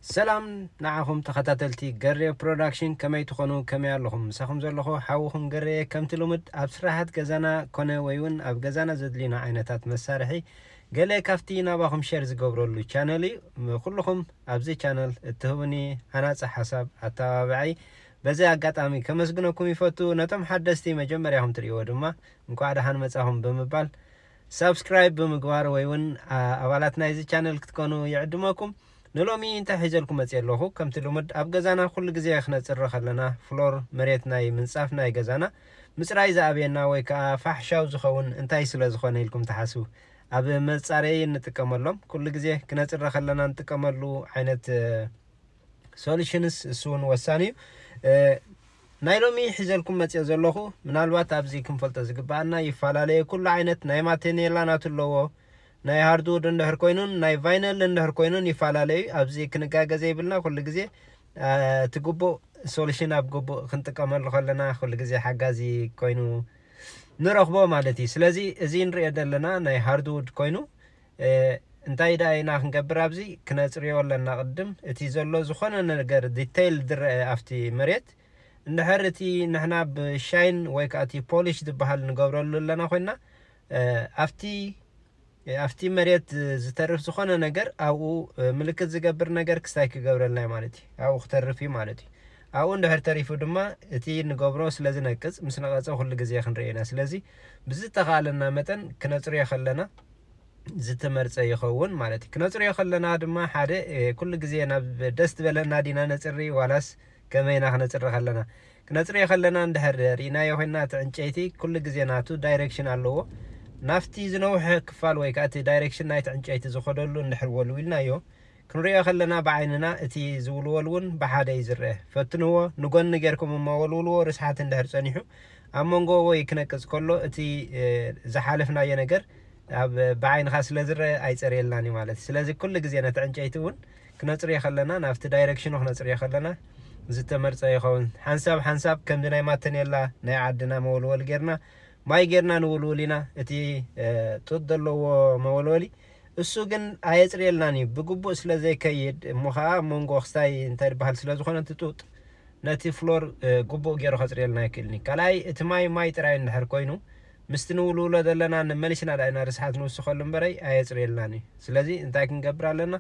ሰላም ንዓኹም ተኸታተልቲ ገሬ ፕሮዳክሽን፣ ከመይ ትኾኑ? ከመይ ኣለኹም? ምሳኹም ዘለኹ ሓውኹም ገሬ። ከምቲ ልሙድ ኣብ ስራሓት ገዛና ኮነ ወይ እውን ኣብ ገዛና ዘድልዩና ዓይነታት መሳርሒ ገለ ካብቲ ናባኹም ሸር ዝገብረሉ ቻነል እዩ። ኩልኹም ኣብዚ ቻነል እትህቡኒ ሃናፂ ሓሳብ ኣተባባዓይ በዚ ኣጋጣሚ ከመስግነኩም ይፈቱ። ነቶም ሓደስቲ መጀመርያኹም ትርእይዎ ድማ እንኳዕ ደሓን መጻኹም ብምባል ሳብስክራይብ ብምግባር ወይ እውን ኣባላት ናይዚ ቻነል ክትኮኑ ይዕድመኩም። ንሎሚ እንታይ ሒዘልኩም መፅእ ኣለኹ? ከምቲ ልሙድ ኣብ ገዛና ኩሉ ግዜ ክነፅሪ ከለና ፍሎር መሬት ናይ ምንፃፍ ናይ ገዛና ምፅራይ ዝኣብየና ወይ ከዓ ፋሕሻው ዝኸውን እንታይ ስለ ዝኾነ ኢልኩም ትሓስቡ? ኣብ መፃረይ እንጥቀመሎም ኩሉ ግዜ ክነፅሪ ከለና እንጥቀመሉ ዓይነት ሶሉሽንስ እሱ እውን ወሳኒ እዩ። ናይ ሎሚ ሒዘልኩም መፅኦ ዘለኹ ምናልባት ኣብዚ ክንፈልጦ ዝግባኣና ይፈላለየ ኩሉ ዓይነት ናይ ማቴኔላ ናቱ ኣለዎ። ናይ ሃርድውድ እንድሕር ኮይኑን ናይ ቫይነል እንድሕር ኮይኑን ይፈላለዩ። ኣብዚ ክንጋገ ዘይብልና ኩሉ ግዜ እቲ ግቡእ ሶሉሽን ኣብ ግቡእ ክንጥቀመሉ ከለና ኩሉ ግዜ ሓጋዚ ኮይኑ ንረኽቦ ማለት እዩ። ስለዚ እዚ ንሪኦ ዘለና ናይ ሃርድውድ ኮይኑ እንታይ ደኣ ኢና ክንገብር ኣብዚ ክነፅርዮ ኣለና። ቅድም እቲ ዘሎ ዝኾነ ነገር ዲቴይል ዝረአ ኣብቲ መሬት እንድሕር እቲ ንሕና ብሻይን ወይ ከዓ እቲ ፖሊሽ ዝበሃል ንገብረሉ ኣለና ኮይና ኣብቲ ኣብቲ መሬት ዝተርፍ ዝኾነ ነገር ኣብኡ ምልክት ዝገብር ነገር ክስታይ ክገብረልና ማለት እዩ። ኣብኡ ክተርፍ እዩ ማለት እዩ። ኣብኡ እንድሕር ተሪፉ ድማ እቲ ንገብሮ ስለ ዝነቅፅ ምስ ነቐፀ ኩሉ ግዜ ክንርኢ ኢና። ስለዚ ብዝተኻእለና መጠን ክነፅርዮ ከለና ዝተመርፀ ይኸውን ማለት እዩ። ክነፅርዮ ከለና ድማ ሓደ ኩሉ ግዜ ናብ ደስ ዝበለና ዲና ነፅሪ ዋላስ ከመይና ክነፅሪ ከለና ክነፅርዮ ከለና እንድሕር ርኢናዮ ኮይና እቲ ዕንጨይቲ ኩሉ ግዜ ናቱ ዳይሬክሽን ኣለዎ። ናብቲ ዝነውሐ ክፋል ወይ ከዓ እቲ ዳይሬክሽን ናይቲ ዕንጨይቲ ዝኸደሉ እንድሕር ወልዊልናዮ ክንሪኦ ከለና ብዓይንና እቲ ዝውልወል እውን ብሓደ እዩ ዝረአ። ፈትንዎ፣ ንጎኒ ጌርኩም እሞ ወልውልዎ። ርስሓት እንድሕር ፀኒሑ ኣብ መንጎ ወይ ክነቅፅ ከሎ እቲ ዝሓለፍናዮ ነገር ኣብ ብዓይንኻ ስለ ዝረአ ኣይፀርየልናን እዩ ማለት እዩ። ስለዚ ኩሉ ግዜ ነቲ ዕንጨይቲ እውን ክነፅርዮ ከለና ናብቲ ዳይሬክሽኑ ክነፅርዮ ከለና ዝተመርፀ ይኸውን። ሓንሳብ ሓንሳብ ከምዚ ናይ ማተኔላ ናይ ዓድና መወልወል ጌርና ማይ ጌርና ንውልውል ኢና። እቲ ጡጥ ዘለዎ መወልወሊ እሱ ግን ኣየፅርየልናን እዩ። ብግቡእ ስለ ዘይከይድ እሞ ከዓ መንጎ ክስታይ እንታይ ዝበሃል ስለ ዝኾነ እቲ ጡጥ ነቲ ፍሎር ግቡእ ገይሩ ከፅርየልና ኣይክእልን እዩ። ካልኣይ እቲ ማይ ማይ ጥራይ እንድሕር ኮይኑ ምስቲ ንውልውሎ ዘለና ንመሊስና ዳይና ርስሓት ንውስኸሉ እምበረይ ኣየፅርየልናን እዩ። ስለዚ እንታይ ክንገብር ኣለና?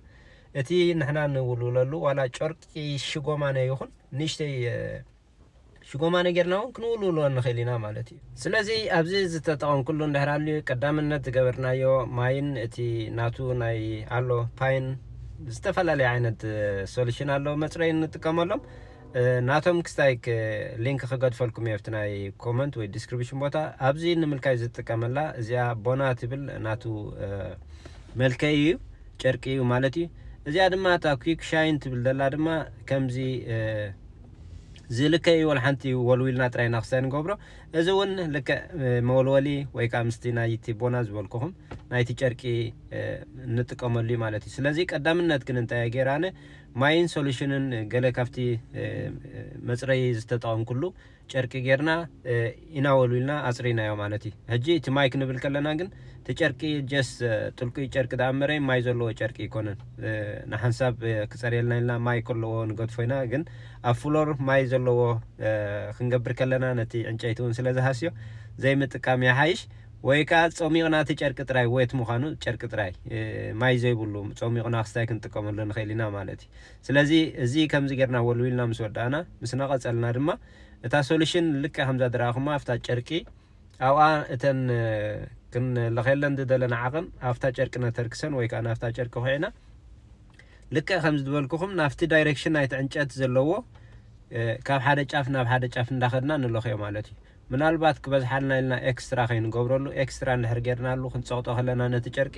እቲ ንሕና ንውልውለሉ ዋላ ጨርቂ ሽጎማነ ይኹን ንእሽተይ ሽጎማነ ጌርና እውን ክንውልውሎ ንኽእል ኢና ማለት እዩ። ስለዚ ኣብዚ ዝተጠቐምኩሉ እንድሕር ኣልዩ ቀዳምነት ዝገበርናዮ ማይን እቲ ናቱ ናይ ኣሎ ፓይን ዝተፈላለየ ዓይነት ሶሉሽን ኣሎ መፅረይ እንጥቀመሎም ናቶም ክስታይ ሊንክ ክገድፈልኩም እየ ኣብቲ ናይ ኮመንት ወይ ዲስክሪፕሽን ቦታ። ኣብዚ ንምልካይ ዝጥቀመላ እዚኣ ቦና ትብል ናቱ መልከይ እዩ፣ ጨርቂ እዩ ማለት እዩ። እዚኣ ድማ እታ quick shine ትብል ዘላ ድማ ከምዚ ዝልከ እዩ። ወላ ሓንቲ ወልዊልና ጥራይ ኢና ክስታይ ንገብሮ። እዚ እውን ልክዕ መወልወሊ ወይ ከዓ ምስቲ ናይቲ ቦና ዝበልኩኹም ናይቲ ጨርቂ እንጥቀመሉ እዩ ማለት እዩ። ስለዚ ቀዳምነት ግን እንታይ እየ ገይረ ኣነ ማይን ሶሉሽንን ገለ ካብቲ መፅረይ ዝተጠቐምኩሉ ጨርቂ ጌርና ኢና ወልዊልና ኣፅሪናዮ ማለት እዩ። ሕጂ እቲ ማይ ክንብል ከለና ግን እቲ ጨርቂ ጀስ ጥልቁይ ጨርቂ ደኣ እምበረይ ማይ ዘለዎ ጨርቂ ኣይኮነን። ንሓንሳብ ክፀርየልና ኢልና ማይ ከለዎ ንገድፎ ኢና። ግን ኣብ ፍሎር ማይ ዘለዎ ክንገብር ከለና ነቲ ዕንጨይቲ እውን ስለ ዝሃስዮ ዘይምጥቃም ይሓይሽ። ወይ ከዓ ፀሚቕና እቲ ጨርቂ ጥራይ ዌት ምዃኑ ጨርቂ ጥራይ ማይ ዘይብሉ ፀሚቕና ክስታይ ክንጥቀመሉ ንኽእል ኢና ማለት እዩ። ስለዚ እዚ ከምዚ ጌርና ወልዊልና ምስ ወዳእና ምስ ነቐፀልና ድማ እታ ሶሉሽን ልክዕ ከምዛ ዝረኣኹማ ኣብታ ጨርቂ ኣብኣ እተን ክንለኸየለን ዝደለና ዓቐን ኣብታ ጨርቂ ነተርክሰን ወይ ከዓ ናብታ ጨርቂ ኩዒና ልክዕ ከም ዝበልኩኹም ናብቲ ዳይሬክሽን ናይቲ ዕንጨት ዘለዎ ካብ ሓደ ጫፍ ናብ ሓደ ጫፍ እንዳኸድና ንለኽዮ ማለት እዩ። ምናልባት ክበዝሓልና ኢልና ኤክስትራ ከይንገብረሉ ኤክስትራ እንድሕር ጌርናሉ ክንፀቕጦ ከለና ነቲ ጨርቂ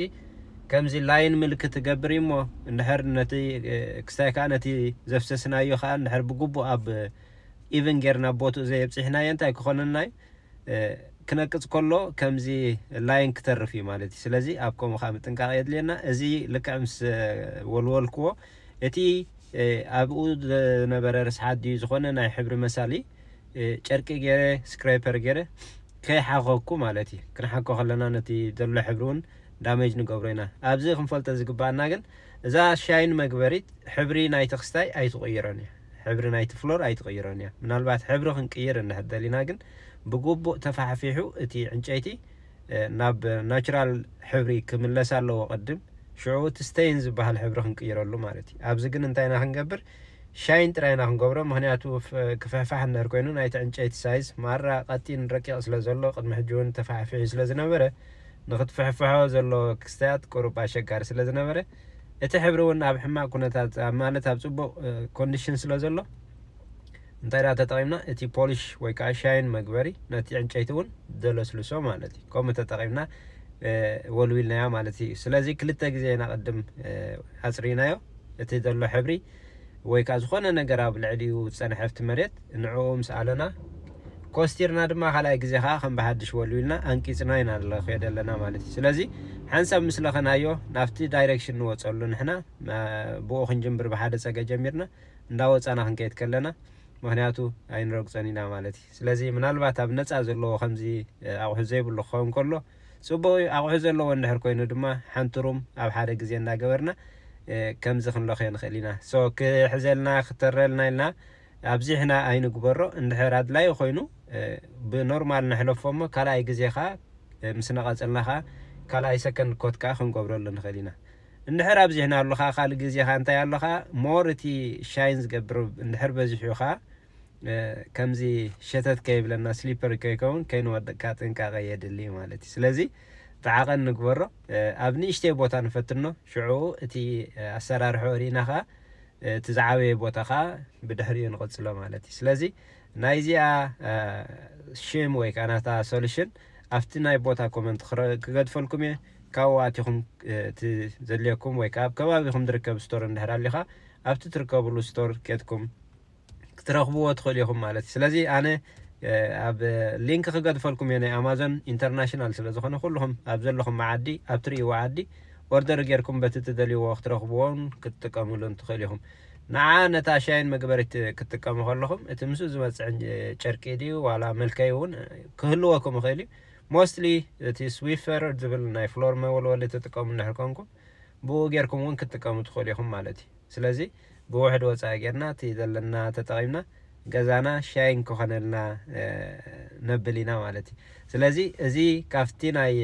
ከምዚ ላይን ምልክት ትገብር እሞ እንድሕር ነቲ ክስታይ ከዓ ነቲ ዘፍሰስናዮ ከዓ እንድሕር ብግቡእ ኣብ ኢቭን ጌርና ቦትኡ ዘየብፅሕናዮ እንታይ ክኾነና እዩ? ክነቅፅ ከሎ ከምዚ ላይን ክተርፍ እዩ ማለት እዩ። ስለዚ ኣብ ከምኡ ከዓ ምጥንቃቕ የድልየና። እዚ ልክዕ ምስ ወልወልክዎ እቲ ኣብኡ ዝነበረ ርስሓት ድዩ ዝኾነ ናይ ሕብሪ መሳሊ ጨርቂ ገይረ ስክሬፐር ገይረ ከይሓኸኩ ማለት እዩ። ክንሓኮ ከለና ነቲ ዘሎ ሕብሪ እውን ዳሜጅ ንገብሮ ኢና። ኣብዚ ክንፈልጦ ዝግባኣና ግን እዛ ሻይን መግበሪት ሕብሪ ናይቲ ክስታይ ኣይትቕይሮን እያ። ሕብሪ ናይቲ ፍሎር ኣይትቕይሮን እያ። ምናልባት ሕብሪ ክንቅይር እንድሕር ደሊና ግን ብግቡእ ተፋሕፊሑ እቲ ዕንጨይቲ ናብ ናቹራል ሕብሪ ክምለስ ኣለዎ ቅድም። ሽዑ እቲ ስቴይን ዝበሃል ሕብሪ ክንቅይረሉ ማለት እዩ። ኣብዚ ግን እንታይ ኢና ክንገብር? ሻይን ጥራይ ኢና ክንገብሮ። ምክንያቱ ክፍሕፋሕ እንድሕር ኮይኑ ናይቲ ዕንጨይቲ ሳይዝ ማራ ቀጢን ረቂቕ ስለ ዘሎ ቅድሚ ሕጂ እውን ተፋሕፊሑ ስለ ዝነበረ ንክትፍሕፍሖ ዘሎ ክስታያት ቁሩብ ኣሸጋሪ ስለ ዝነበረ እቲ ሕብሪ እውን ኣብ ሕማቕ ኩነታት ማለት ኣብ ፅቡቕ ኮንዲሽን ስለ ዘሎ እንታይ ዳ ተጠቒምና እቲ ፖሊሽ ወይ ከዓ ሻይን መግበሪ ነቲ ዕንጨይቲ እውን ደለስልሶ ማለት እዩ። ከምኡ ተጠቒምና ወልዊልናዮ ማለት እዩ። ስለዚ ክልተ ግዜ ኢና ቅድም ኣፅሪናዮ። እቲ ዘሎ ሕብሪ ወይ ከዓ ዝኾነ ነገር ኣብ ልዕሊኡ ዝፀንሐ ኣብቲ መሬት ንዕኡ ምስ ኣለና ኮስቲርና ድማ ካልኣይ ግዜ ከዓ ከም ብሓድሽ ወልዊልና ኣንቂፅና ኢና ንለኽዮ ዘለና ማለት እዩ። ስለዚ ሓንሳብ ምስ ለኸናዮ ናብቲ ዳይሬክሽን ንወፀሉ ንሕና ብኡ ክንጅምብር ብሓደ ፀገ ጀሚርና እንዳወፃና ክንከይድ ከለና ምክንያቱ ኣይንረግፀን ኢና ማለት እዩ። ስለዚ ምናልባት ኣብ ነፃ ዘለዎ ከምዚ ኣቑሑ ዘይብሉ ክኸውን ከሎ ፅቡቕ እዩ። ኣቑሑ ዘለዎ እንድሕር ኮይኑ ድማ ሓንቲ ሩም ኣብ ሓደ ግዜ እንዳገበርና ከምዚ ክንለኽዮ ንኽእል ኢና። ሶ ክሕዘልና ክተረልና ኢልና ኣብዚሕና ኣይንግበሮ። እንድሕር ኣድላዩ ኮይኑ ብኖርማል ነሕለፎ እሞ ካልኣይ ግዜ ከዓ ምስ ነቐፀልና ከዓ ካልኣይ ሰከንድ ኮት ከዓ ክንገብረሉ ንኽእል ኢና። እንድሕር ኣብዚሕና ኣሎ ከዓ ካልእ ግዜ ከዓ እንታይ ኣሎ ከዓ ሞር እቲ ሻይን ዝገብር እንድሕር በዚሑ ከዓ ከምዚ ሸተት ከይብለና ስሊፐሪ ከይከውን ከይንወድቅካ ጥንቃቐ የድሊ ማለት እዩ። ስለዚ ብዓቐን ንግበሮ። ኣብ ንእሽተይ ቦታ ንፈትኖ። ሽዑ እቲ ኣሰራርሖ ርኢና ከዓ እቲ ዝዓበየ ቦታ ከዓ ብድሕሪኡ ንቕፅሎ ማለት እዩ። ስለዚ ናይዚኣ ሽም ወይ ከዓ ናታ ሶሉሽን ኣብቲ ናይ ቦታ ኮመንት ክገድፈልኩም እየ። ካብኡ ኣቲኹም እቲ ዘድልየኩም ወይ ከዓ ኣብ ከባቢኹም ዝርከብ ስቶር እንድሕር ኣሊኻ ኣብቲ ትርከብሉ ስቶር ኬድኩም ክትረኽብዎ ትኽእሉ ኢኹም ማለት እዩ። ስለዚ ኣነ ኣብ ሊንክ ክገድፈልኩም እየ ናይ ኣማዞን ኢንተርናሽናል ስለ ዝኾነ ኩልኹም ኣብ ዘለኹም ዓዲ ኣብ ትርእይዎ ዓዲ ኦርደር ጌርኩም በቲ ትደልይዎ ክትረኽብዎን ክትጥቀምሉን ትኽእሉ ኢኹም። ንዓ ነታ ሻይን መግበሪት ክትጥቀሙ ከለኹም እቲ ምስኡ ዝመፅእ ጨርቂ ድዩ ዋላ መልከይ እውን ክህልወኩም ይኽእል እዩ። ሞስትሊ እቲ ስዊፈር ዝብል ናይ ፍሎር መወልወሊ ትጥቀሙ እንድሕር ኮንኩም ብኡ ጌርኩም እውን ክትጥቀሙ ትኽእሉ ኢኹም ማለት እዩ። ስለዚ ብውሕድ ወፃኢ ጌርና እቲ ዘለና ተጠቒምና ገዛና ሻይን ክኾነልና ነብል ኢና ማለት እዩ። ስለዚ እዚ ካብቲ ናይ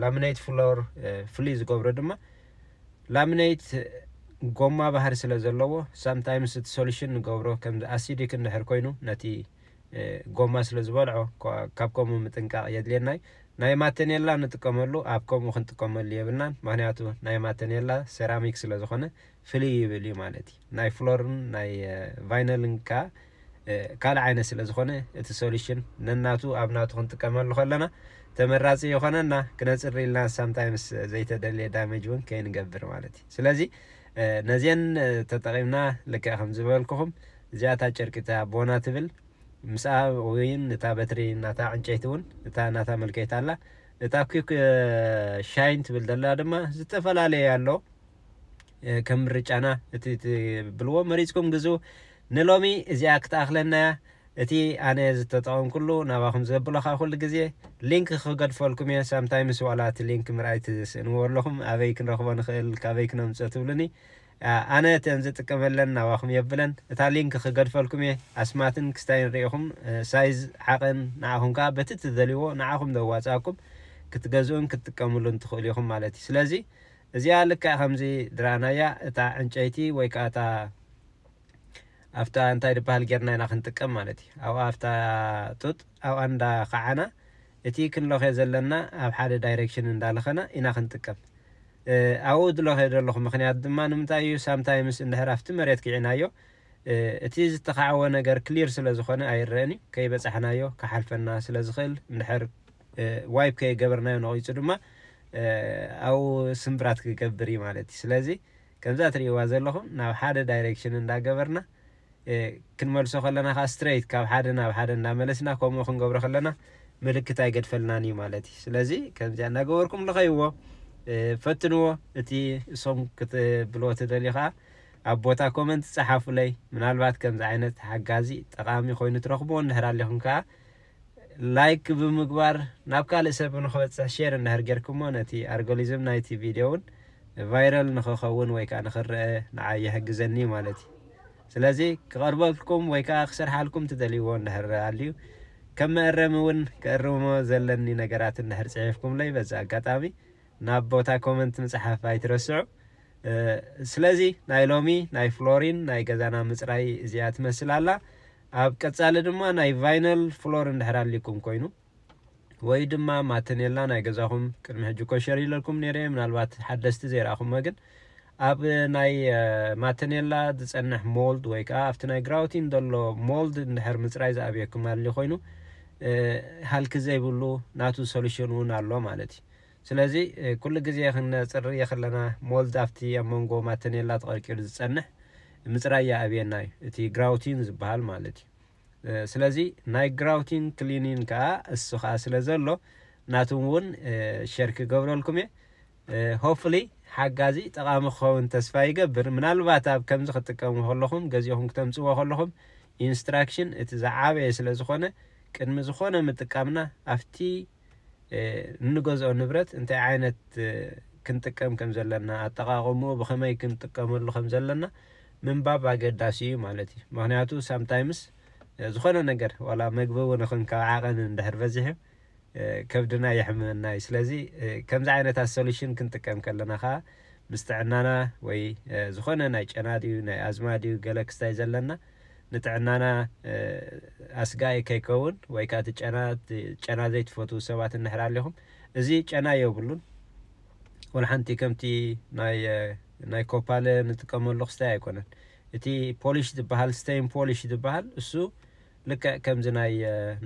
ላሚኔት ፍሎር ፍሉይ ዝገብሮ ድማ ላሚኔት ጎማ ባህሪ ስለ ዘለዎ ሳምታይምስ እቲ ሶሉሽን ንገብሮ ከም ኣሲዲክ እንድሕር ኮይኑ ነቲ ጎማ ስለ ዝበልዖ ካብ ከምኡ ምጥንቃቕ የድልየና እዩ። ናይ ማተኔላ ንጥቀመሉ ኣብ ከምኡ ክንጥቀመሉ የብልናን። ምክንያቱ ናይ ማተኔላ ሴራሚክ ስለ ዝኾነ ፍልይ ይብል እዩ ማለት እዩ። ናይ ፍሎርን ናይ ቫይነልን ከዓ ካልእ ዓይነት ስለ ዝኾነ እቲ ሶሉሽን ነናቱ ኣብ ናቱ ክንጥቀመሉ ከለና ተመራፂ ይኾነና። ክነፅር ኢልና ሳምታይምስ ዘይተደልየ ዳሜጅ እውን ከይንገብር ማለት እዩ። ስለዚ ነዚአን ተጠቒምና ልክዕ ከም ዝበልኩኹም እዚኣታ ጨርቂታ ቦና ትብል ምስኣ ወይን እታ በትሪ ናታ ዕንጨይቲ እውን እታ ናታ መልከይታ ኣላ። እታ ኪክ ሻይን ትብል ዘላ ድማ ዝተፈላለየ ኣሎ። ከም ምርጫና እቲ ትብልዎ መሪፅኩም ግዙ። ንሎሚ እዚኣ ክትኣኽለና እያ። እቲ ኣነ ዝተጠቐምኩሉ ናባኹም ዘብሎ ከዓ ኩሉ ግዜ ሊንክ ክገድፈልኩም እየ። ሳምታይምስ ዋላ እቲ ሊንክ ምርኣይ ትስእንዎ ኣለኹም። ኣበይ ክንረኽቦ ንኽእል፣ ካበይ ክነምፅኦ ትብሉኒ። ኣነ እተን ዝጥቀመለን ናባኹም የብለን። እታ ሊንክ ክገድፈልኩም እየ። ኣስማትን ክስታይን ርኢኹም ሳይዝ ዓቐን ንዓኹም ከዓ በቲ ትደልይዎ ንዓኹም ዘዋፅኣኩም ክትገዝኡን ክትጥቀምሉን ትኽእሉ ኢኹም ማለት እዩ። ስለዚ እዚኣ ልክዕ ከምዚ ድረኣናያ እታ ዕንጨይቲ ወይ ከዓ እታ ኣብታ እንታይ ዝበሃል ጌርና ኢና ክንጥቀም ማለት እዩ። ኣብኣ ኣብታ ጡጥ ኣብኣ እንዳ ከዓና እቲ ክንለኸ ዘለና ኣብ ሓደ ዳይሬክሽን እንዳለኸና ኢና ክንጥቀም። ኣብኡ ዝለኸ ዘለኹ ምክንያት ድማ ንምንታይ እዩ? ሳምታይምስ እንድሕር ኣብቲ መሬት ኪዕናዮ እቲ ዝተኻዕወ ነገር ክሊር ስለ ዝኾነ ኣይረአን እዩ። ከይበፃሕናዮ ክሓልፈና ስለ ዝኽእል እንድሕር ዋይፕ ከይገበርናዮ ነቒፁ ድማ ኣብኡ ስምብራት ክገብር እዩ ማለት እዩ። ስለዚ ከምዛ ትርእይዋ ዘለኹም ናብ ሓደ ዳይሬክሽን እንዳገበርና ክንመልሶ ከለና ከዓ ስትሬት ካብ ሓደ ናብ ሓደ እንዳመለስና ከምኡ ክንገብሮ ከለና ምልክት ኣይገድፈልናን እዩ ማለት እዩ። ስለዚ ከምዚኣ እናገበርኩም ልኸይዎ፣ ፈትንዎ። እቲ እሶም ክትብልዎ ትደልዩ ከዓ ኣብ ቦታ ኮመንት ጸሓፉለይ። ምናልባት ከምዚ ዓይነት ሓጋዚ ጠቓሚ ኮይኑ ትረኽብዎ እንድሕር ኣሊኹም ከዓ ላይክ ብምግባር ናብ ካልእ ሰብ ንክበፅሕ ሼር እንድሕር ጌርኩሞ ነቲ ኣልጎሪዝም ናይቲ ቪድዮ እውን ቫይራል ንክኸውን ወይ ከዓ ንክረአ ንዓይ ይሕግዘኒ ማለት እዩ። ስለዚ ክቐርበልኩም ወይ ከዓ ክሰርሓልኩም ትደልይዎ እንድሕር ኣልዩ፣ ከም መእረሚ እውን ክእርሞ ዘለኒ ነገራት እንድሕር ፅሒፍኩምለይ በዚ ኣጋጣሚ ናብ ቦታ ኮመንት ምፅሓፍ ኣይትረስዑ። ስለዚ ናይ ሎሚ ናይ ፍሎሪን ናይ ገዛና ምፅራይ እዚኣ ትመስል ኣላ። ኣብ ቀፃሊ ድማ ናይ ቫይነል ፍሎር እንድሕር ኣሊኩም ኮይኑ ወይ ድማ ማተኔላ ናይ ገዛኹም ቅድሚ ሕጂ ኮሸር ኢለልኩም ነይረ፣ ምናልባት ሓደስቲ ዘይረኣኹሞ ግን ኣብ ናይ ማተኔላ ዝፀንሕ ሞልድ ወይ ከዓ ኣብቲ ናይ ግራውቲን ዘሎ ሞልድ እንድሕር ምፅራይ ዝኣብየኩም ኣሊ ኮይኑ ሃልኪ ዘይብሉ ናቱ ሶሉሽን እውን ኣሎ ማለት እዩ። ስለዚ ኩሉ ግዜ ክነፅሪ ከለና ሞልድ ኣብቲ ኣብ መንጎ ማተኔላ ተቐርቂሩ ዝፀንሕ ምፅራይ ይኣብየና እዩ፣ እቲ ግራውቲን ዝበሃል ማለት እዩ። ስለዚ ናይ ግራውቲን ክሊኒን ከዓ እሱ ከዓ ስለ ዘሎ ናቱም እውን ሸር ክገብረልኩም እየ። ሆፍሊ ሓጋዚ ጠቓሚ ክኸውን ተስፋ ይገብር። ምናልባት ኣብ ከምዚ ክትጥቀሙ ከለኹም ገዚኹም ክተምፅዎ ከለኹም ኢንስትራክሽን እቲ ዝዓበየ ስለ ዝኾነ ቅድሚ ዝኾነ ምጥቃምና ኣብቲ እንገዝኦ ንብረት እንታይ ዓይነት ክንጥቀም ከም ዘለና ኣጠቓቕሙ ብኸመይ ክንጥቀመሉ ከም ዘለና ምንባብ ኣገዳሲ እዩ ማለት እዩ። ምክንያቱ ሳምታይምስ ዝኾነ ነገር ዋላ መግቢ እውን ይኹን ካብ ዓቐን እንድሕር በዚሑ ከብድና የሕምመና እዩ። ስለዚ ከምዚ ዓይነታት ሶሉሽን ክንጥቀም ከለና ከዓ ምስ ጥዕናና ወይ ዝኾነ ናይ ጨና ድዩ ናይ ኣዝማ ድዩ ገለ ክስታይ ዘለና ንጥዕናና ኣስጋኢ ከይከውን ወይ ከዓ እቲ ጨና ጨና ዘይትፈትዉ ሰባት እንድሕር ኣለኹም፣ እዚ ጨና የብሉን። ወላ ሓንቲ ከምቲ ናይ ናይ ኮፓለ ንጥቀመሉ ክስታይ ኣይኮነን። እቲ ፖሊሽ ዝበሃል፣ ስቴን ፖሊሽ ዝበሃል፣ እሱ ልክዕ ከምዚ ናይ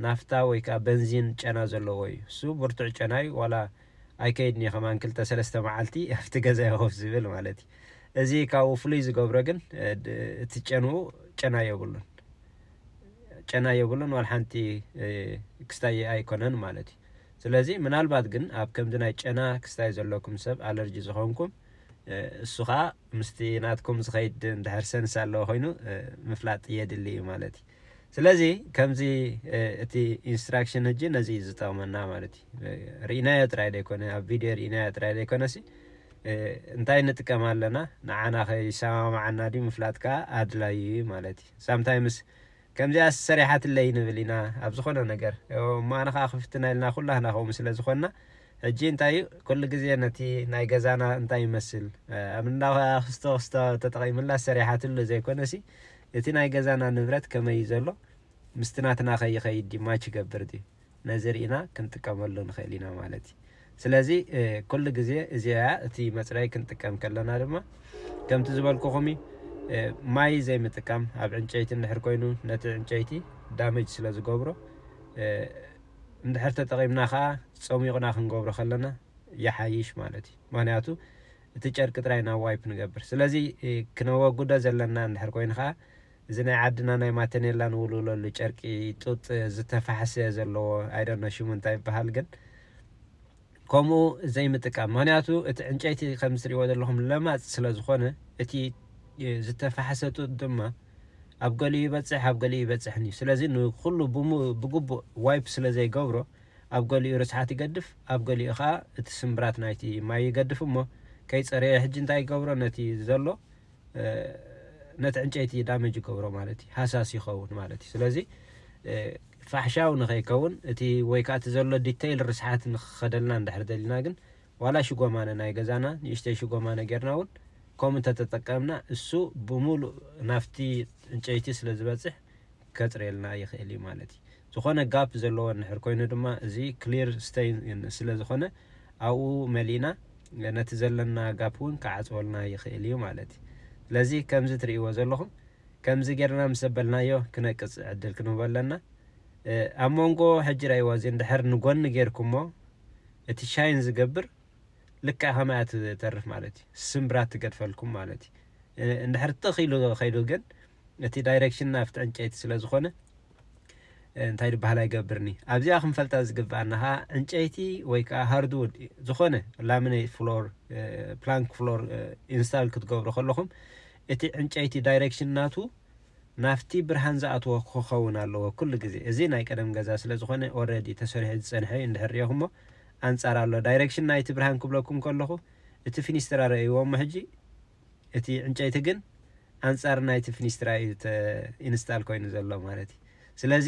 ናፍታ ወይ ከዓ በንዚን ጨና ዘለዎ እዩ። እሱ ብርቱዕ ጨና እዩ። ዋላ ኣይከይድን እየ ከማን ክልተ ሰለስተ መዓልቲ ኣብቲ ገዛ ኮፍ ዝብል ማለት እዩ። እዚ ካብኡ ፍሉይ ዝገብሮ ግን እቲ ጨንኡ ጨና የብሉን፣ ጨና የብሉን፣ ዋላ ሓንቲ ክስታይ ኣይኮነን ማለት እዩ። ስለዚ ምናልባት ግን ኣብ ከምዚ ናይ ጨና ክስታይ ዘለኩም ሰብ ኣለርጂ ዝኾንኩም እሱ ከዓ ምስቲ ናትኩም ዝኸይድ እንድሕር ሰንስ ኣለዎ ኮይኑ ምፍላጥ የድሊ እዩ ማለት እዩ። ስለዚ ከምዚ እቲ ኢንስትራክሽን ሕጂ ነዚ እዩ ዝጠቕመና ማለት እዩ። ርኢናዮ ጥራይ ዘይኮነ ኣብ ቪድዮ ርኢናዮ ጥራይ ዘይኮነሲ እንታይ ንጥቀም ኣለና ንዓና ከይሰማማዓና ድዩ ምፍላጥ ከዓ ኣድላዩ እዩ ማለት እዩ። ሳምታይምስ ከምዚኣ ሰሪሓትለይ ንብል ኢና ኣብ ዝኾነ ነገር እሞ ኣነ ከዓ ክፍትና ኢልና ኩላህና ከምኡ ስለ ዝኾንና ሕጂ እንታይ እዩ ኩሉ ግዜ ነቲ ናይ ገዛና እንታይ ይመስል ኣብ እንዳ ክስቶ ክስቶ ተጠቒምላ ሰሪሓትሉ ዘይኮነሲ እቲ ናይ ገዛና ንብረት ከመይ እዩ ዘሎ ምስቲ ናትና ከይኸይድ ድዩ ማች ይገብር ድዩ ነዚ ርኢና ክንጥቀመሉ ንኽእል ኢና ማለት እዩ። ስለዚ ኩሉ ግዜ እዚኣ እቲ መፅረይ ክንጥቀም ከለና ድማ ከምቲ ዝበልኩኹም እዩ ማይ ዘይምጥቃም ኣብ ዕንጨይቲ እንድሕር ኮይኑ ነቲ ዕንጨይቲ ዳመጅ ስለ ዝገብሮ እንድሕር ተጠቒምና ከዓ ፀሚቑና ክንገብሮ ከለና ይሓይሽ ማለት እዩ። ምክንያቱ እቲ ጨርቂ ጥራይ ናብ ዋይፕ ንገብር። ስለዚ ክነወጉዶ ዘለና እንድሕር ኮይኑ ከዓ እዚ ናይ ዓድና ናይ ማተኔላ ንውልውለሉ ጨርቂ ጡጥ ዝተፋሕሰ ዘለዎ ኣይደነ ሽሙ እንታይ ይበሃል ግን ከምኡ ዘይምጥቃም። ምክንያቱ እቲ ዕንጨይቲ ከም ዝሪእዎ ዘለኹም ለማፅ ስለ ዝኾነ እቲ ዝተፋሕሰ ጡጥ ድማ ኣብ ገሊኡ ይበፅሕ ኣብ ገሊኡ ይበፅሕን እዩ። ስለዚ ንኩሉ ብግቡእ ዋይፕ ስለ ዘይገብሮ ኣብ ገሊኡ ርስሓት ይገድፍ ኣብ ገሊኡ ከዓ እቲ ስምብራት ናይቲ ማይ ይገድፍ እሞ ከይፀረየ ሕጂ እንታይ ይገብሮ ነቲ ዘሎ ነቲ ዕንጨይቲ ዳመጅ ይገብሮ ማለት እዩ ሃሳስ ይኸውን ማለት እዩ። ስለዚ ፋሕሻዊ ንኸይከውን እቲ ወይ ከዓ እቲ ዘሎ ዲተይል ርስሓት ንክኸደልና እንድሕር ደሊና ግን ዋላ ሽጎማነ ናይ ገዛና ንእሽተይ ሽጎማነ ጌርና እውን ከምኡ እንተተጠቀምና እሱ ብሙሉእ ናፍቲ ዕንጨይቲ ስለ ዝበፅሕ ከፅርየልና ይኽእል እዩ ማለት እዩ። ዝኾነ ጋፕ ዘለዎ እንድሕር ኮይኑ ድማ እዚ ክሊር ስተይ ስለ ዝኾነ ኣብኡ መሊእና ነቲ ዘለና ጋፕ እውን ክዓፅወልና ይኽእል እዩ ማለት እዩ። ስለዚ ከምዚ ትርእይዎ ዘለኹም ከምዚ ጌርና ምስ ዘበልናዮ ክነቅፅ ዕድል ክንህቦ ኣለና። ኣብ መንጎ ሕጂ ራይዋ እዚ እንድሕር ንጎኒ ጌርኩሞ እቲ ሻይን ዝገብር ልክዕ ከማያ ትተርፍ ማለት እዩ። ስምብራት ትገድፈልኩም ማለት እዩ። እንድሕር ትኽ ኢሉ ከይዱ ግን እቲ ዳይሬክሽን ናፍቲ ዕንጨይቲ ስለ ዝኾነ እንታይ ዝበሃል ኣይገብርኒ። ኣብዚኣ ክንፈልጣ ዝግብኣና ከዓ ዕንጨይቲ ወይ ከዓ ሃርድውድ ዝኾነ ላሚኔት ፍሎር ፕላንክ ፍሎር ኢንስታል ክትገብሩ ከለኹም እቲ ዕንጨይቲ ዳይሬክሽን ናቱ ናፍቲ ብርሃን ዝኣትዎ ክኸውን ኣለዎ ኩሉ ግዜ። እዚ ናይ ቀደም ገዛ ስለ ዝኾነ ኦረዲ ተሰሪሑ ዝፀንሐ እዩ። እንድሕር ሪኦኹሞ ኣንፃር ኣሎ ዳይሬክሽን ናይቲ ብርሃን ክብለኩም ከለኹ እቲ ፊኒስትራ ረእይዎ እሞ ሕጂ እቲ ዕንጨይቲ ግን ኣንጻር ናይቲ ፊኒስትራ እዩ ኢንስታል ኮይኑ ዘሎ ማለት እዩ። ስለዚ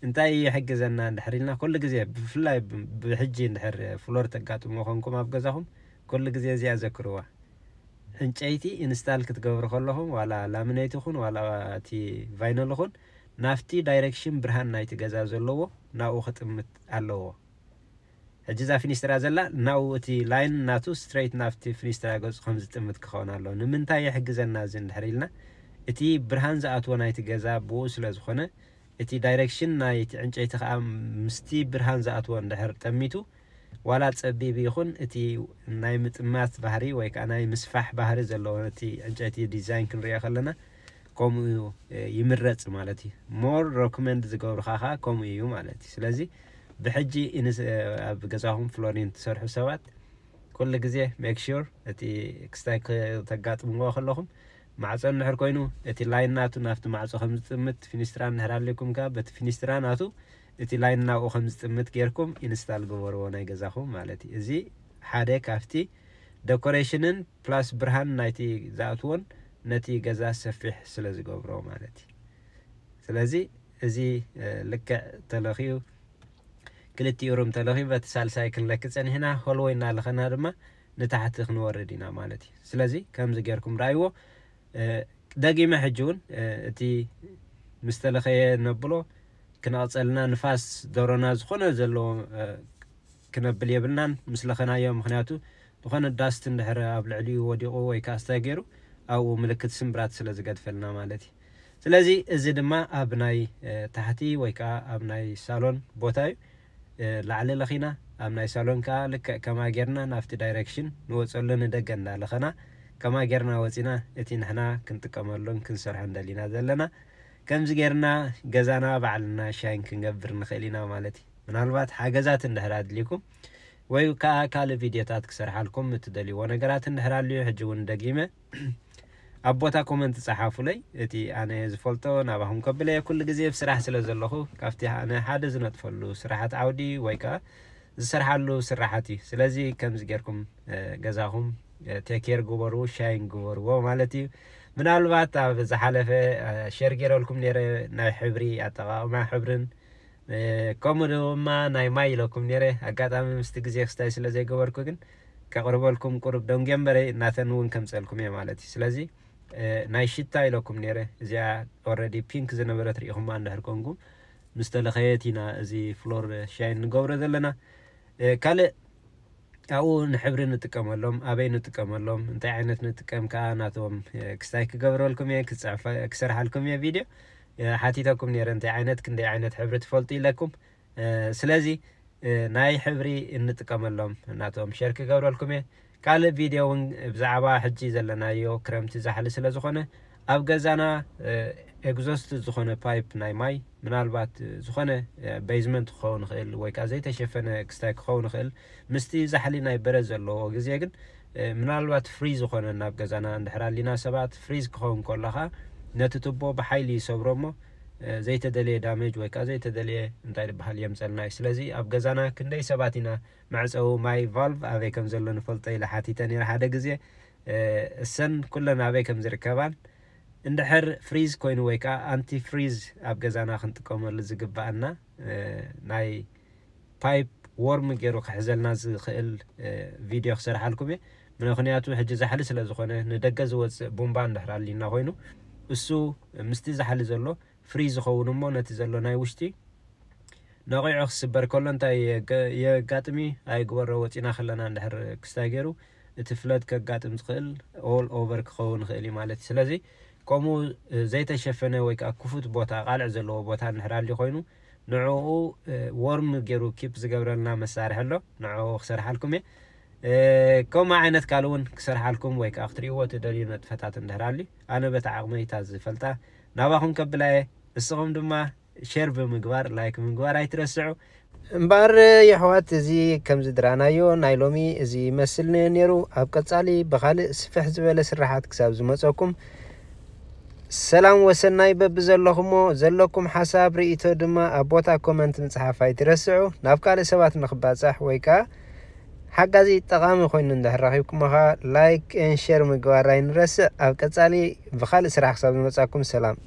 እንታይ ይሕግዘና እንድሕር ኢልና፣ ኩሉ ግዜ ብፍላይ ብሕጂ እንድሕር ፍሎር ተጋጥሞ ኮንኩም ኣብ ገዛኹም ኩሉ ግዜ እዚኣ ዘክርዋ። ዕንጨይቲ ኢንስታል ክትገብሩ ከለኹም ዋላ ላሚኔት ይኹን ዋላ እቲ ቫይነል ይኹን ናብቲ ዳይሬክሽን ብርሃን ናይቲ ገዛ ዘለዎ ናብኡ ክጥምት ኣለዎ። ሕጂ እዛ ፊኒስትራ ዘላ ናብኡ እቲ ላይን ናቱ ስትሬት ናብቲ ፊኒስትራ ገጹ ከም ዝጥምት ክኸውን ኣለዎ። ንምንታይ ይሕግዘና እዚ እንድሕር ኢልና፣ እቲ ብርሃን ዝኣትዎ ናይቲ ገዛ ብኡ ስለ ዝኾነ፣ እቲ ዳይሬክሽን ናይቲ ዕንጨይቲ ከዓ ምስቲ ብርሃን ዝኣትዎ እንድሕር ጠሚቱ፣ ዋላ ጸቢብ ይኹን እቲ ናይ ምጥማት ባህሪ ወይ ከዓ ናይ ምስፋሕ ባህሪ ዘለዎ እቲ ዕንጨይቲ ዲዛይን ክንሪኦ ከለና ከምኡ ይምረጽ ማለት እዩ። ሞር ሮኮመንድ ዝገብሩኻ ከዓ ከምኡ እዩ ማለት እዩ። ስለዚ ብሕጂ ኣብ ገዛኹም ፍሎሪን ትሰርሑ ሰባት ኩሉ ግዜ ሜክ ሹር እቲ ክስታይ ከተጋጥምዎ ከለኹም ማዕጾ እንድሕር ኮይኑ እቲ ላይን ናቱ ናብቲ ማዕጾ ከም ዝጥምት ፊኒስትራ እንድሕር ኣልኩም ከ በቲ ፊኒስትራ ናቱ እቲ ላይን ናብኡ ከም ዝጥምት ጌርኩም ኢንስታል ግበርዎ ናይ ገዛኹም ማለት እዩ። እዚ ሓደ ካብቲ ደኮሬሽንን ፕላስ ብርሃን ናይቲ ዝኣትዎን ነቲ ገዛ ሰፊሕ ስለ ዝገብሮ ማለት እዩ። ስለዚ እዚ ልክዕ ተለኽዩ ክልቲኡ ሩም ተለኺ በቲ ሳልሳይ ክንለክ ጸኒሕና ሆልወይ እናለኸና ድማ ንታሕቲ ክንወርድ ኢና ማለት እዩ። ስለዚ ከምዚ ጌርኩም ረኣይዎ። ደጊመ ሕጂ እውን እቲ ምስ ተለኸየ ነብሎ ክነቕጸልና ንፋስ ደሮና ዝኾነ ዘለዎ ክነብል የብልናን ምስ ለኸናዮ። ምኽንያቱ ዝኾነ ዳስት እንድሕር ኣብ ልዕሊኡ ወዲቑ ወይ ከዓ ስታይ ገይሩ ኣብኡ ምልክት ስምብራት ስለ ዝገድፈልና ማለት እዩ። ስለዚ እዚ ድማ ኣብ ናይ ታሕቲ ወይ ከዓ ኣብ ናይ ሳሎን ቦታ እዩ። ላዕሊ ለኺና ኣብ ናይ ሳሎን ከዓ ልክዕ ከማ ጌርና ናብቲ ዳይሬክሽን ንወፀሉ ንደገ እንዳለኸና ከማ ጌርና ወፂና እቲ ንሕና ክንጥቀመሉን ክንሰርሖ እንደሊና ዘለና ከምዚ ጌርና ገዛና ባዕልና ሻይን ክንገብር ንኽእል ኢና ማለት እዩ። ምናልባት ሓገዛት እንድሕር ኣድልይኩም ወይ ከዓ ካልእ ቪድዮታት ክሰርሓልኩም እትደልይዎ ነገራት እንድሕር ኣልዩ ሕጂ እውን ደጊመ ኣብ ቦታ ኮመንት ጸሓፉለይ። እቲ ኣነ ዝፈልጦ ናባኹም ከብለየ ኩሉ ግዜ ብስራሕ ስለ ዘለኹ ካብቲ ኣነ ሓደ ዝነጥፈሉ ስራሓት ዓውዲ ወይ ከዓ ዝሰርሓሉ ስራሓት እዩ። ስለዚ ከምዚ ጌርኩም ገዛኹም ቴኬር ግበሩ፣ ሻይን ግበርዎ ማለት እዩ። ምናልባት ኣብ ዝሓለፈ ሸር ገይረልኩም ነይረ ናይ ሕብሪ ኣጠቃቅማ ሕብርን ከምኡ ድማ ናይ ማይ ኢለኩም ነይረ። ኣጋጣሚ ምስቲ ግዜ ክስታይ ስለ ዘይገበርኩ ግን ከቕርበልኩም ቁሩብ ደንጌ እምበረ ናተን እውን ከምፀልኩም እየ ማለት እዩ። ስለዚ ናይ ሽታ ኢለኩም ነይረ። እዚኣ ኦረዲ ፒንክ ዝነበረት ርኢኹማ እንድሕር ኮንኩም ምስ ተለኸየት ኢና እዚ ፍሎር ሻይን ንገብሮ ዘለና። ካልእ ኣብኡ ንሕብሪ ንጥቀመሎም፣ ኣበይ ንጥቀመሎም፣ እንታይ ዓይነት ንጥቀም ከዓ ናቶም ክስታይ ክገብረልኩም እየ፣ ክሰርሓልኩም እየ ቪድዮ። ሓቲተኩም ነይረ እንታይ ዓይነት ክንደይ ዓይነት ሕብሪ ትፈልጡ ኢለኩም። ስለዚ ናይ ሕብሪ እንጥቀመሎም ናቶም ሸር ክገብረልኩም እየ። ካልእ ቪድዮ እውን ብዛዕባ ሕጂ ዘለናዮ ክረምቲ ዛሕሊ ስለ ዝኾነ ኣብ ገዛና ኤግዞስት ዝኾነ ፓይፕ ናይ ማይ ምናልባት ዝኾነ ቤዝመንት ክኸውን ይኽእል ወይ ከዓ ዘይተሸፈነ ክስታይ ክኸውን ይኽእል። ምስቲ ዛሕሊ ናይ በረድ ዘለዎ ግዜ ግን ምናልባት ፍሪ ዝኾነ ናብ ገዛና እንድሕር ኣሊና ሰባት ፍሪዝ ክኸውን ከለኻ ነቲ ቱቦ ብሓይሊ ይሰብሮ እሞ ዘይተደለየ ዳሜጅ ወይ ከዓ ዘይተደለየ እንታይ ዝበሃል የምፀልና እዩ። ስለዚ ኣብ ገዛና ክንደይ ሰባት ኢና መዕፀዊ ማይ ቫልቭ ኣበይ ከም ዘሎ ንፈልጦ ኢለ ሓቲተ ነይረ ሓደ ግዜ። እሰን ኩለን ኣበይ ከም ዝርከባን እንድሕር ፍሪዝ ኮይኑ ወይ ከዓ ኣንቲ ፍሪዝ ኣብ ገዛና ክንጥቀመሉ ዝግባኣና ናይ ፓይፕ ዎርም ገይሩ ክሕዘልና ዝኽእል ቪድዮ ክሰርሓልኩም እየ። ምክንያቱ ሕጂ ዛሕሊ ስለ ዝኾነ ንደገ ዝወፅእ ቡምባ እንድሕር ኣሊና ኮይኑ እሱ ምስቲ ዛሕሊ ዘሎ ፍሪ ዝኸውን እሞ ነቲ ዘሎ ናይ ውሽጢ ነቂዑ ክስበር ከሎ እንታይ የጋጥም እዩ? ኣይግበሮ ወፂና ከለና እንድሕር ክስታይ ገይሩ እቲ ፍለድ ከጋጥም ዝኽእል ኦል ኦቨር ክኸውን ይኽእል እዩ ማለት እዩ። ስለዚ ከምኡ ዘይተሸፈነ ወይ ከዓ ክፉት ቦታ ቃልዕ ዘለዎ ቦታ እንድሕር ኣልዩ ኮይኑ ንዕኡ ዎርም ገይሩ ኪፕ ዝገብረልና መሳርሒ ኣሎ። ንዕኡ ክሰርሓልኩም እየ። ከምኡ ዓይነት ካልእ እውን ክሰርሓልኩም ወይ ከዓ ክትርእይዎ ትደልዩ ነጥፈታት እንድሕር ኣልዩ ኣነ በቲ ዓቕመይ እታ ዝፈልጣ ናባኹም ከብላ እየ። እስኹም ድማ ሸር ብምግባር ላይክ ምግባር ኣይትረስዑ። እምበኣር የሕዋት እዚ ከምዚ ድራናዮ ናይ ሎሚ እዚ ይመስል ነይሩ። ኣብ ቀጻሊ ብኻልእ ስፍሕ ዝበለ ስራሓት ክሳብ ዝመፀኩም ሰላም ወሰናይ በብዘለኹሞ ዘለኩም ሓሳብ ርእይቶ ድማ ኣብ ቦታ ኮመንት ምፅሓፍ ኣይትረስዑ። ናብ ካልእ ሰባት ንክባፃሕ ወይ ከዓ ሓጋዚ ጠቓሚ ኮይኑ እንድሕር ረኺብኩሞ ኸዓ like and share ምግባር ኣይንረስዕ። ኣብ ቀጻሊ ብኻልእ ስራሕ ክሳብ ዝመጻኩም ሰላም።